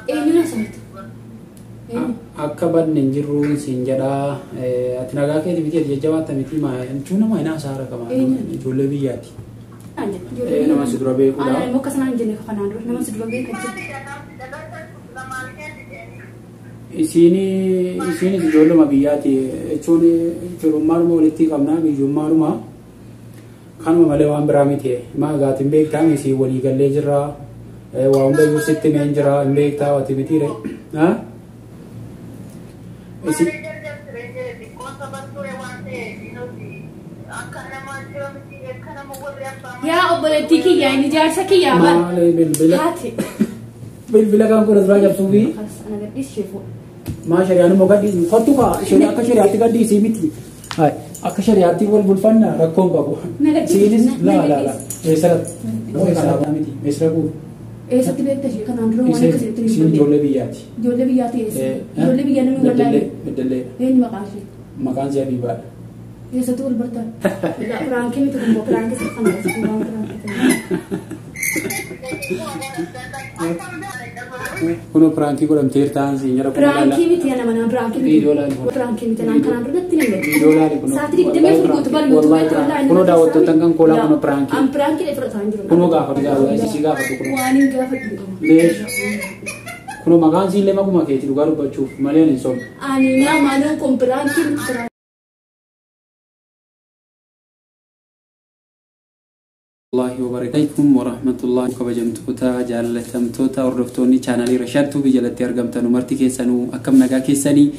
Eenyuun haasa'u? Akka badne hin jirru siin jedhaa. Ati nagaa keeti miti, ati jajjabaatta miti, jechuun nama hin haasa'aa qaba. Ijoollee biyyaati. Nama si dura beekudha. Anaan immoo akkasuma hin jenne, kanaan dura nama si dura beekan jiru. Isiinis ijoolluma biyyaati jechuun firummaadhuma walitti qabna, biyyummaadhuma kanuma malee waan biraa miti. Maa gaatiin beektaa isii walii gallee jirra. Waa hundayyuu sitti meen jira, hin beektaa ati mitiire. Yaa obboleettii kiyyaa, inni jaarsa kiyyaa bara. Maali bilbila? Haati. Bilbila kan kun asirraa cabsuufi. Ana gadhiis sheefuu. Maa shari'aan immoo gadhiisi. Kottu kaa akka shari'aatti gadhiisii miti. Akka shari'aatti wal bulfanna, rakkoon qabu. Na gadhiisi. Siinis na laa laa laa. gadhiisi. Eessatti? Eessatti miti. Eessa kuu? Eessatti beekta ishee? Kanaan dura waan akkasii Isiin ijoollee biyyaati. Ijoollee biyyaati eessa? Ijoollee biyyaa namni wallaalee. Beddellee. Eenyu maqaan ishee? Maqaan ishee Abiibaadha. Eessatti wal bartan? Piraankii miti kun immoo, piraankii isa kana waan piraankii ta'e. Kunoo piraankii godhamteertaan siin jedha. Piraankii miti, ana manaa piraankii miti. Viidiyoo laali kun. Piraankii miti, anaan kanaan dura natti hin Viidiyoo laali kun. Sa'aatii 24 guutuu bari Wallahi piraankii. Kunoo daawwattoota kan koolaa, kunoo piraankii. An piraankii dha fudhataa hin jiru. Kunoo gaafatu gaafatu isii gaafatu kunoo. Waan hin gaafadhu hin qabu. Leesh. Kunoo maqaan isiillee maquma keeti, dhugaa dubbachuuf malee ani hin sobne. Ani naa maaluun kun piraankii miti, piraankii. Allahi wabarakatuh warahmatullahi. Kabajamtoota jaallatamtoota hordoftoonni chaanalii Rashaad Tuubii jalatti argamtan umarti keessanuu, akkam nagaa keessanii?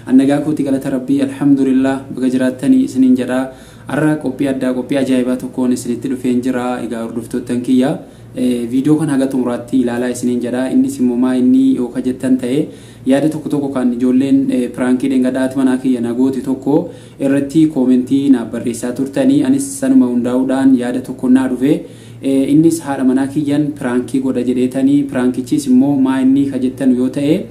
An nagaa kooti, galata rabbii, alhamdulillah. Baga jiraattanii isiniin jedha. Har'a qophii addaa, qophii ajaa'ibaa tokkoon isinitti dhufeen jira. Egaa hordoftoottan kiyya, viidiyoo kana haga xumuraatti ilaalaa isiniin jedha. Innis immoo maa inni yoo ka jettan ta'e, yaada tokko tokko kan ijoolleen piraankii dheengadhaati manaa kiyya nagooti tokko irratti koomentii naaf barreessaa turtanii, anis sanuma hundaa'uudhaan yaada tokko naa dhufe. Innis haadha manaa kiyyan piraankii godha jedheetanii. Piraankichis immoo maa inni ka jettan yoo ta'e,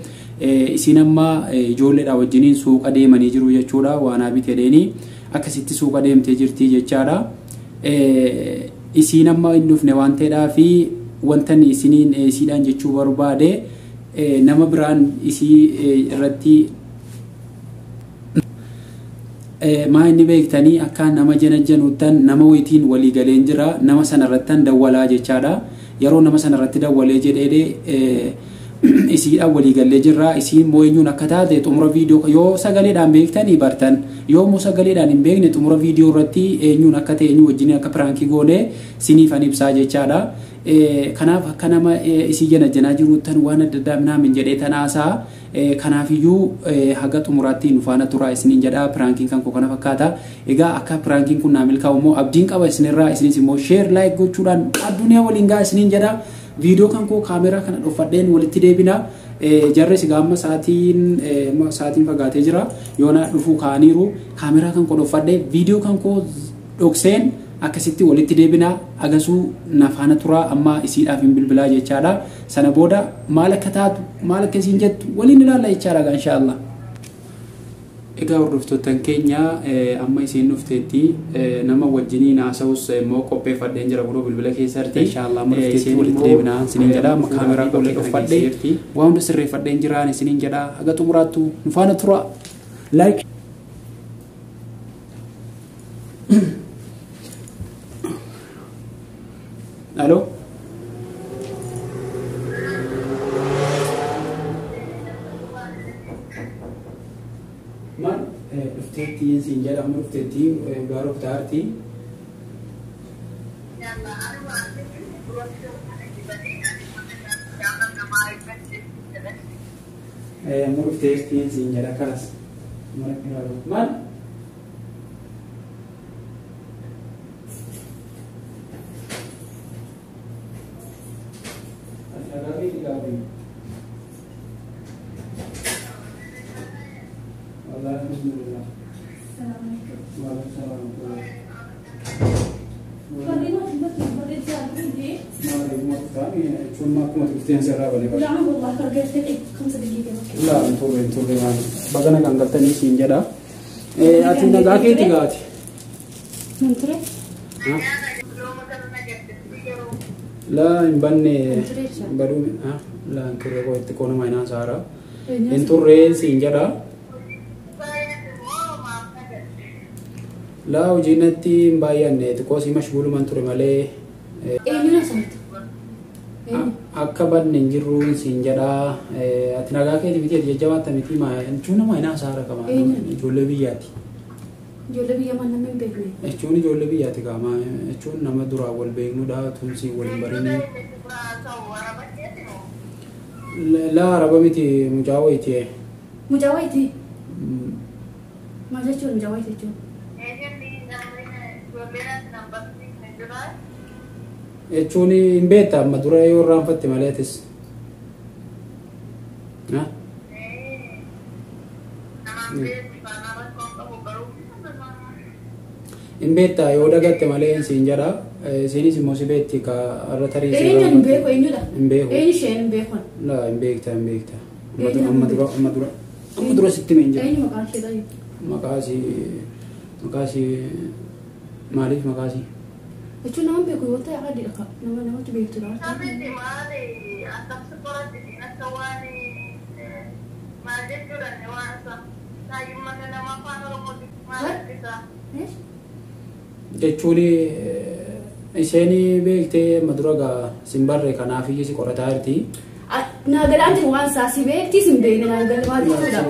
isiin amma ijoolleedha wajjiniin suuqa deemanii jiru jechuudha. Waan haa bitedheeni akkasitti suuqa deemtee jirti jechaadha. Isiin amma hin dhufne waan ta'eedhaa fi wanta inni isiniin isiidhaan jechuu barbaade, nama biraan isii irratti maa inni beektanii akka nama janajjanuuttan nama wayitiin walii galeen jira, nama sana irrattan dawwalaa jechaadha. Yeroo nama sana irratti dawwalee jedhee isiidhaan walii gallee jirra. Isiin immoo eenyuun akka taate xumura viidiyoo yoo sagaleedhaan beektanii bartan, yoo immoo sagaleedhaan hin beekne xumura viidiyoo irratti eenyuun akka ta'e, eenyu wajjin akka piraankii goone siniifan ibsaa jechaadha. Kanaaf akka nama isii janajjanaa jiruuttan waan adda addaa naamin jedhee tanaasaa. Kanaafiyyuu haga xumuraatti nu faana turaa isiniin jedha. Piraankiin kan koo kana fakkaata. Egaa akka piraankiin kun naa milkaa'u immoo abdiin qaba isinirraa. Isinis immoo share, like gochuudhaan addunyaa waliin gaa isiniin jedha. Viidiyoo kan koo kaameraa kana dhoffadheen walitti deebina. Jarris egaa amma sa'aatiin fagaatee jira. Yoona dhufuu ka'aniiru. Kaameraa kan koo dhoffadhee viidiyoo kan koo dhokseen akkasitti walitti deebina. Agasuu na faana turaa. Amma isiidhaaf hin bilbilaa jechaadha. Sana booda maal akka taatu, maal akka isiin jettu waliin ilaalla jechaadha gaa inshaallah. Egaa hordoftoottan keenya, amma isiin dhufteetti nama wajjiniin haasa'us immoo qopheeffadheen jira, kunoo bilbila keessatti. Inshaallah amma dhufteetti walitti deebina isiniin jedha. Amma kaameraa qollee dhoffadhee waa hunda sirreeffadheen jira isiniin jedha. Haga xumuraattu nu faana tura. Like. Alo. Maal dhufteetti siin jedha, amma dhufteetti gaaroo kutaarti. Amma dhufteetti siin jedha kalas. Maal? Ati nagaa keeti gaarii? Wallahi alhamdulillah. Waalaikum salaam. Jechuun akkuma dhufteen sirraa banee bara. Laa wallah argate 5 daqiiqa. Laa hin turre, hin turre, maali. Baga nagaan galtanii siin jedha. Ati nagaa keeti gaati? Nan ture. Laa hin banne, baduu. Laa hin turre koo itti qoonuma hin haasa'aara. Hin turre siin jedha. Laa hojii natti hin baay'anne xiqqoo si mashguuluman ture malee. Eenyuun haasa'arta? Akka badne hin jirru siin jedha. Ati nagaa keeti miti ati jajjabaatta miti jechuun nama hin haasa'aara qaba. Ijoollee biyyaati. Ijoollee biyya maal namni hin beekne? Jechuun ijoollee biyyaati qaama. Jechuun nama duraa wal beeknudha. Tumsi wal hin barinii. Laa araba miti mucaa wayiiti. Mucaa wayiiti? Maal jechuun mucaa wayiiti jechuun? Jechuun hin beekta amma dura yoo irraanfatte malee atis. Hin beekta yoo dagatte malee siin jedha. Isiinis immoo si beekti ka irra tarii si Eenyuun hin beeku eenyudha? Hin beeku. Eenyu isheen hin beeku? Laa hin beekta hin beekta. Amma dura sitti hin jedhu. Eenyu maqaan ishee ta'e? Maqaa isii maaliif maqaa isii? Jechuun nama beeku yoo ta'e adiidha nama namatti beektudha. Jechuun isheen beektee amma dura gaa sin barre kanaaf iyyuu si qorataa jirti. Naa galaan jiru waan isaa si beekti sin beekne naa galaan maal jechuudha.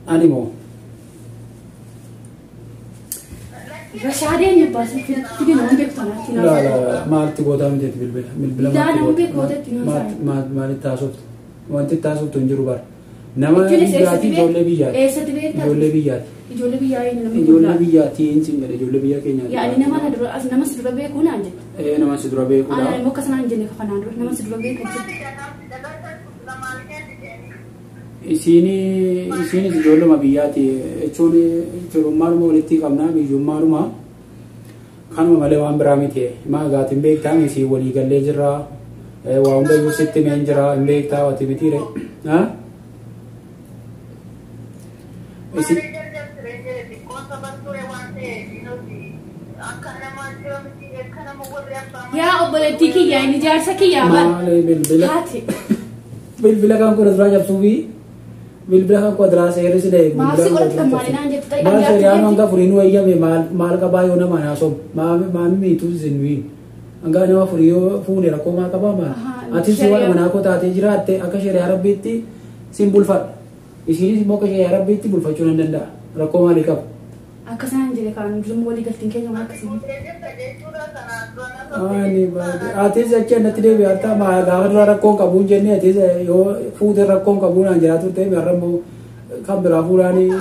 Ani moo? Rashaadeen yabbaas fidi nama beektu kanaatti naa. Laa maalti gootaa miti bilbila. Bilbila maalti gootaa? Maalitti haasoftu? Wanti itti haasoftu hin jiru bara. Nama biyyaati ijoollee biyyaati. Eessatti beektaa? Ijoollee biyyaati. Ijoollee biyyaa eenyu namni Ijoollee biyyaati hin siin jedhe ijoollee biyya keenyaati. Yaani nama na dura as nama si dura beekuu naan jedhe. Ee nama si dura beekuudha. Ana immoo akkasuma hin jenne kanaan dura nama si dura beeku jechuudha. Isiinis ijoolluma biyyaati jechuun firummaadhuma walitti qabna biyyummaadhuma kanuma malee waan biraa miti. Maa gaatiin beektaa isii walii gallee jirra. Waa hundayyuu sitti meen jira hin beektaa ati mitiire. Yaa obboleettii kiyyaa inni jaarsa kiyyaa bara. Maali bilbila. Haati. Bilbila kan kun asirraa cabsuu fi bilbila kan kuduraa seerri si dha'e. Maaf si qoratta maali naan jettu ta'e. Maal seeriyaan hanga furiin wayyame maal qabaa yoo nama naasom maal miitu isin nuyi. Hanga nama furii yoo fuune rakkoo maal qabaa maal. Atis si waan manaa koo taatee jiraatte akka shari'aa rabbiitti sin bulfadha. Isiinis immoo akka shari'aa rabbiitti bulfachuu nan danda'a. Rakkoo maalii qaba? Akkasaan jedhe kan duruma walii galtiin keenya maal akkasii. Ani atis achi natti deebi'atta gaafa dura rakkoon qabuun jennee atis yoo fuute rakkoon qabuun aan jiraatu ta'e har'a immoo kan biraa fuudhaanii.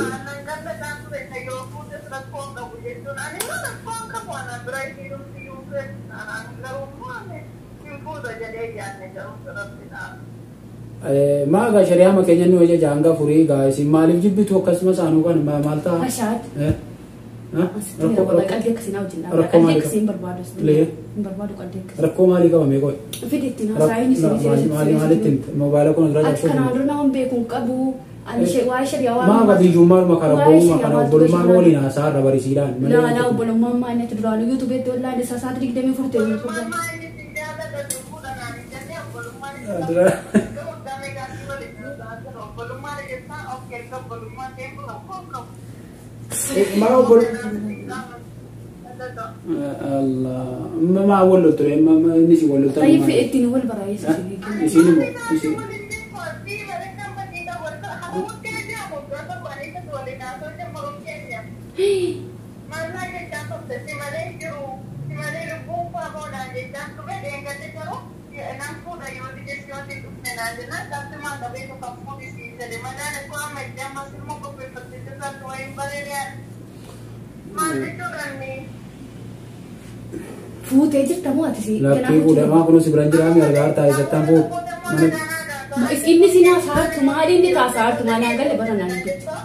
Maa gaa shari'aa makeenya nu ajaja hanga furii gaa isin maaliif jibbitu akkasumas aanuu kan maal ta'a? Ashaad. Rakkoo maalii qaba? Rakkoo maalii qaba mee qoy? Fidi ittiin haasa'in isin Maalitti moobaayila kun asirraa Ati kanaan dura nama beeku hin qabu. Ani waa'ee shari'aa waan. Maa biyyummaa kana obbolummaa kana obbolummaa waliin haasaa irra barisiidhaan. Laa laa obbolummaa maa inni duraan yuutuubeetti wallaan isaa sa'aatii 24 ta'e. Maa obbol Allah maa wal lolture inni si wal loltan. Tayyib ittiin wal baraayisa. Isiin immoo isiin. Fuutee jirta moo ati si? Lakkii fuudhee maa kunuunsi biraan jiraame argaa taa'ee sattaan fuudhu. Inni si naasaartu maali inni taasaartu maali hanga lebata naan jechuudha.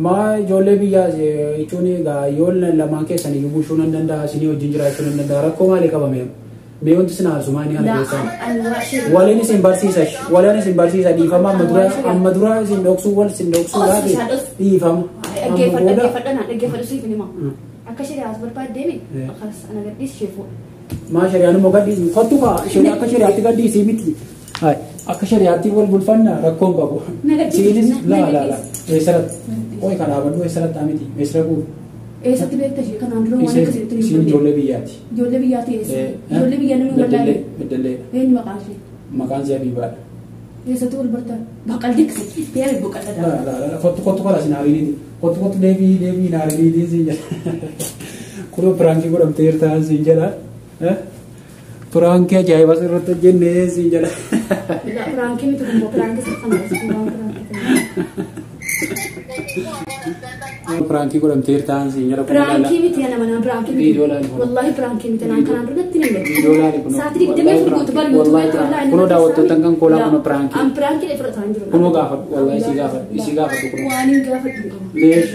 Maa ijoollee biyyaa jechuun egaa yoo lamaan keessan iyyuu bulchuu nan danda'a isinii wajjin jiraachuu nan danda'a rakkoo maalii qabame mee wanti isin aarsu maali haala keessan. Waliin isin barsiisa waliin isin barsiisa dhiifama amma dura isin dhoksuu wal isin dhoksuu laate dhiifama. Dhaggeeffadhu dhaggeeffadhu naan dhaggeeffadhu siif hima. Akka shari'aas barbaaddeemi akkas ana gadhiis ishee fuudha. Maa shari'aan immoo gadhiisi kottu kaa isheen akka shari'aatti gadhiisii miti. Akka shari'aatti wal bulfanna rakkoon qabu. Siinis laa laa laa eessarratti qoy kan dhaabadhu eessarratti miti eessara guutu. Eessatti beekta ishee kanaan dura waan akkasii Isiin ijoollee biyyaati. Ijoollee biyyaati eessa? Ijoollee biyyaa namni wallaalee. Beddelleedha. Eenyu maqaan ishee? Maqaan ishee Abiibaadha. Eessatti wal bartan? Baqaldi akkasii beera boqotaadha. Laa laa laa kottu kottu kala sin haariiniiti. Kottu kottu deebii deebii hin haariiniiti siin jedha. Kunoo piraankii godhamtee jirta siin jedha. Piraankii ajaa'iba asirratti hojjennee siin jedha. Piraankii miti kun piraankii sirfama Piraankii godhamtee jirta siin jedha. Piraankii miti ana mana piraankii miti. Wallaahi piraankii miti naan kanaan duratti ni mul'atu. Sa'aatii 24 guutuu bari yuutuubii Kunoo daawwattoota kan koolaa kunoo piraankii. An piraankii dha fudhataa hin jiru. Kunoo gaafadhu wallaahi isii gaafadhu isii gaafadhu kunoo. Waan hin gaafadhu hin qabu. Leesh.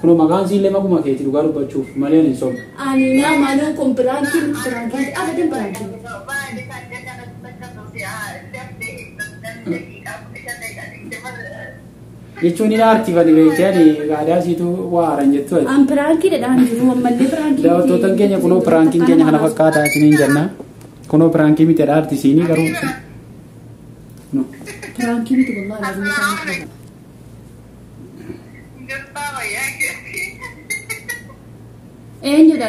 Kunoo maqaan isii illee maquma keeti dhugaa dubbachuuf malee ani hin sobu. Ani nama nuun kun piraankii miti piraankii miti abadan piraankii miti. Jechuun inni aartifani beektee ani aadaa isiitu waa haaran jettu. An piraankii dhadhaan jiru ammallee piraankii. Daawwattoota keenya kunoo piraankiin keenya kana fakkaataa isiniin jenna. Kunoo piraankii miti dha aartisiinii garuu. Piraankii miti wallaahi laazima isaan. Eenyudha?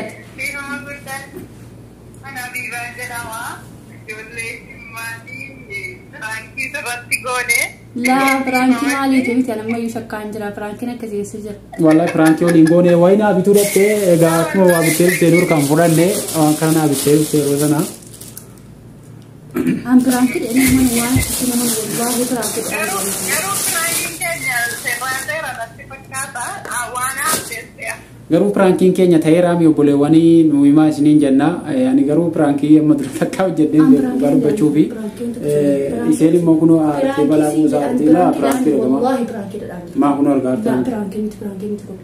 Laa piraankii maaliiti miti ammayyuu shakkaan jira piraankiin akkasii keessa jira. Wallaahi piraankii waliin goone wayi naa bituu dhattee egaa akkuma waa bittee dhuftee dur kan fudhanne waan kana naa bittee dhuftee yeroo sana. An piraankii dhadhee nama waan akkasii nama wallaahi piraankii dhadhaa. Garuu piraankiin keenya seeraan seeraan natti fakkaata waan haafteesseera. Garuu piraankiin keenya ta'eeraami obboleewwanii nu himaa isiniin jenna. Ani garuu piraankii amma dura takkaa hojjedhee hin beeku dhugaa dubbachuu fi isheen immoo kunoo aartee balaa buusaa aartee laa piraankii dhugama. Wallaahi piraankii dhadhaan jiru. Maa kunoo argaa jirtan. Piraankii miti piraankii miti kun.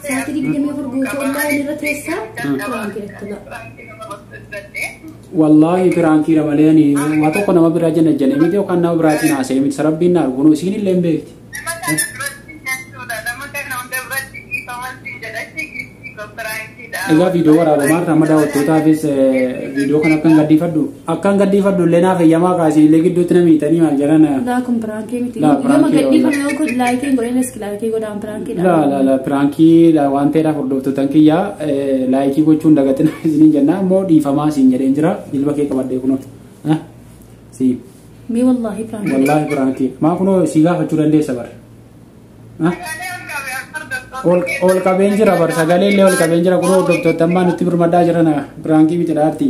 Sa'aatii 24 guutuu wallaahi irra teessaa piraankii dhadhaa. Wallaahi piraankiidha malee ani waa tokko nama biraa jenna jennee miti yookaan nama biraatiin haasa'ee miti sarabbiin na argu isiin illee hin beekti. Egaa viidiyoo waraabamaa irra amma daawwattootaafis viidiyoo kana akkan gadhiifadhu akkan gadhiifadhu illee naaf eeyyamaa kaasii illee gidduutti na miitanii maal jedhan. Laa kun piraankii miti. Yooma gadhiifame yoo kun laayikii hin godhin eski laayikii godhaan piraankiidha. Laa laa laa piraankii waan ta'eedhaaf hordoftoota kiyyaa laayikii gochuun dagatina isiniin jenna immoo dhiifamaa siin jedheen jira jilba kee qabadhee kunoo. Si. Mee wallaahi piraankii. Wallaahi piraankii maa kunoo si gaafachuu dandeessa bara. Ol qabeen jira bar sagalee illee ol qabeen jira kunoo hordoftoota ammaa nutti birmaddaa jiran piraankii miti dhaarti.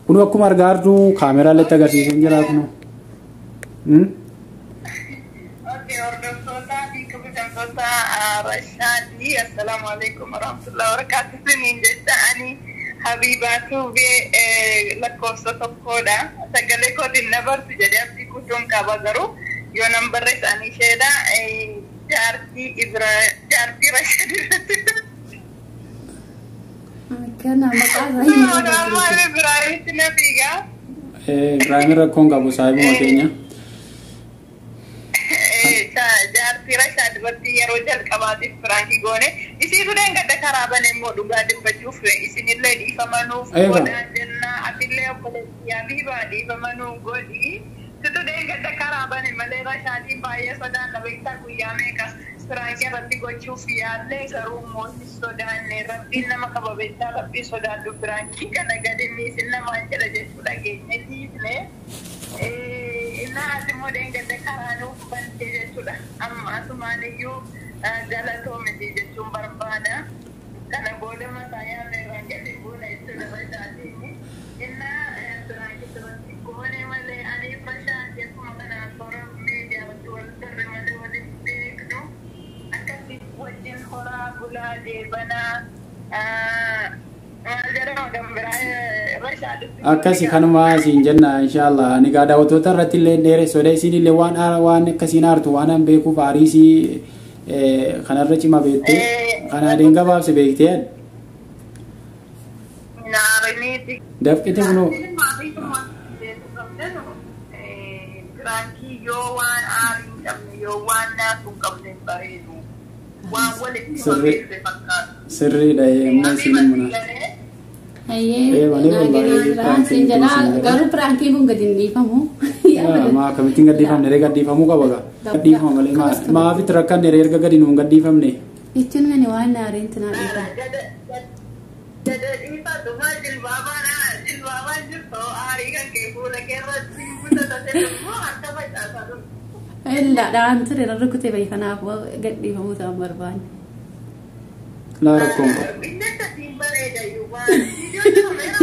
Kunoo akkuma argaa jirtu kaameraa illee agarsiisee jira kunoo. Hordoftoota fi kabajamtoota Rashaadii assalaamu alaikum warahmatullahi wabarakatuh isiniin jecha ani Habiibaa Tuubee lakkoofsa tokkodha. Sagalee kootiin na bartu jedhee abdii guutuun qaba garuu yoo nan barreessa ani isheedha. Jaartii Rashaad irratti. Kana maqaa isaa Ibraahimitti na fiigaa. Ibraahim rakkoon qabu saahibuma keenya. Jaartii Rashaad irratti yeroo jalqabaatiif piraankii goone isii dureen gadda karaa bane immoo dhugaa dubbachuuf isinillee dhiifamanuuf godhaa jenna atillee obboleettii Habiibaa dhiifamanuu godhi. Situ deeggarta karaa bane malee Rashaadiin baay'ee sodaanna beektaa guyyaa meeqa piraankii irratti gochuuf yaallee garuu immoo hin sodaanne rabbiin nama qaba beektaa rabbii sodaadhu piraankii kana gadi miisin namaan jedha jechuu dhageenye dhiisne. Innaa ati immoo deeggarta karaa nuuf bante jechuudha. Amma asumaan iyyuu galatoomiti jechuun barbaada. Kana booda mataa yaamne irraan gadi buuna jechuudha Rashaadiin. Innaa piraankii irratti goone malee ani Rashaad akkuma kanaan toora miidiyaatti wal tarre malee waliin beeknu akkatti wajjin horaa bulaa deebanaa maal jedhama kan biraa Rashaaditti. Akkasi kanuma siin jenna inshaallah ani gaa daawwattoota irratti illee dheeressoodha isiin illee waan waan akkasiin aartu waan an beekuuf aariisii kanarra cima beektee kana adeem gabaabse beektee. Naariniiti. Dafqite kunoo. Piraankii yoo waan aarii hin qabne Yoo waan naaf hin qabne hin bareedu. Waan walitti mameesse fakkaatu. Sirriidha amma isin himuna. Hayyee garuu piraankiin kun gadi hin dhiifamu. Maa akkamittiin gadhiifamne ree gadhiifamuu qaba gaa. Gadhiifama malee maaf itti rakkanne ree erga gadi nuun gadhiifamne. Jechuun ani waan naariin tinaa dhiifa. Illa dhaan ture irra rukutee bahe kanaaf gadhiifamuu ta'an barbaanne. Laa rakkoon qabu.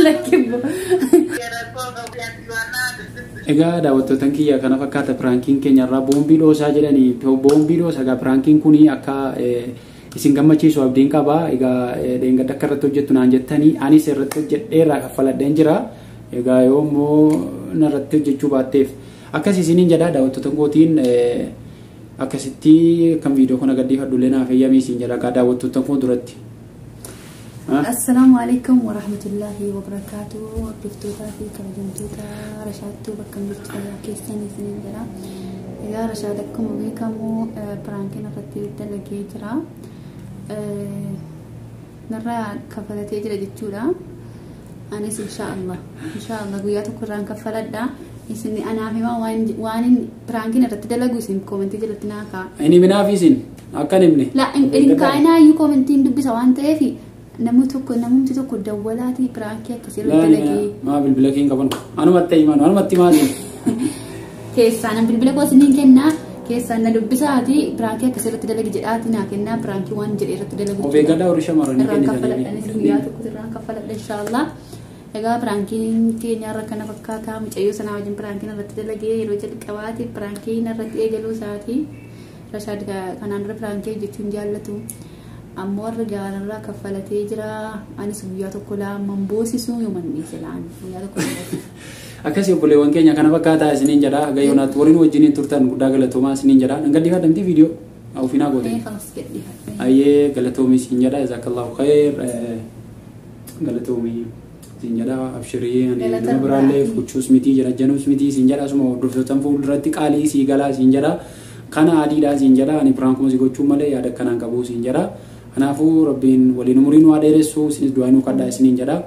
Lakkibbo. Egaa daawwattootan kiyya kana fakkaata piraankiin keenya irraa boombii dhoosaa jedhanii boombii dhoosa egaa piraankiin kun akka isin gammachiisu abdiin qaba. Egaa dheengadda akka irratti hojjettu naan jettanii anis irratti hojjedheerraa kaffaladheen jira. Egaa yoo immoo narratti hojjechuu baatteef akkas isiniin jedha daawwattoota kootiin akkasitti kan viidiyoo kana gadhiifadhu naaf eeyyamii isin jedha egaa daawwattoota koo duratti. Assalaamu alaikum warahmatullaahi wabarakaatuh. Hordoftootaa fi kabajamtoota Rashaattuu bakka jirtu fayyaa keessan isiniin jedha. Egaa Rashaad akkuma beekamu piraankiin irratti dalagee jira. Narraa kaffalatee jira jechuudha. Anis inshaallah guyyaa tokko irraan kaffaladha. Isin anaaf himaa waan piraankiin irratti dalagu isin koomentii jalatti naa kaa'a. Inni minaaf isin akka himne. La hin kaa'inaayyuu koomentiin dubbisa waan ta'eef namni tokko dawwalaatii piraankii akkasii irratti dalagee. Maa bilbila kee hin qaban anumatti himan anumatti maali. Keessaan bilbila koo isiniin kennaa keessaan na dubbisaati piraankii akkasii irratti dalagi jedhaati naa kennaa piraankii waan jedhe irratti dalagu. Of eeggadhaa horii shamarranii kennitanii. Guyyaa tokko irraan kaffaladha inshaallah. Egaa piraankiin keenya irra kana fakkaata mucayyoo sanaa wajjin piraankiin irratti dalagee yeroo jalqabaati piraankiin irratti eegaluu isaati. Rashaad kanaan dura piraankii hojjechuun jaallatu. Ammoo warra gaararraa kaffalatee jira. Anis guyyaa tokko laamman boosisu yooman dhiise laan guyyaa tokko. Akkasii obboleewwan keenya kana fakkaataa isiniin jedha. Haga yoonaatti warreen wajjiniin turtan guddaa galatoomaa isiniin jedha. Nan gadhiifadhamti viidiyoo ofiinaa goote. Ayyee galatoomii isin jedha. Jazakallahu khayr. Galatoomii isin jedha. Abshirii ani nama biraallee fuchuus miti jedha januus miti isin jedha. Asuma hordoftootaan fuulduratti qaalii sii galaa isin jedha. Kana adiidhaa isin jedha. Ani piraankuma si gochuu malee yaada akkanaan qabu isin jedha. Kanaafuu rabbiin waliin umurii nu haa dheeressu isinis du'aa nuu kadhaa isiniin jedha.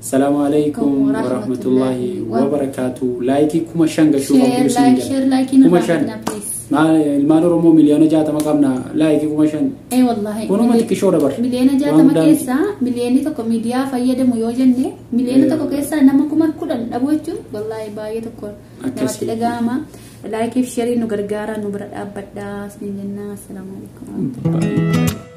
Salaamu alaikum warahmatullaahi wabarakaatu. Laayikii 5,000 gashuu qabdu isiniin jedha. 5,000. Ilmaan Oromoo 60,000,000 qabna laayikii 5,000. Wallaahi. Kunuma xiqqishoo dabar. 60,000,000 keessaa 1,000,000 miidiyaa fayyadamu yoo jenne 1,000,000 keessaa nama 10,000 dhabuu jechuun wallaahi baay'ee tokko namatti dhaga'ama. Laayikii fi sheerii nu gargaara nu bira dhaabbadhaa isiniin jenna. Assalaamu alaikum.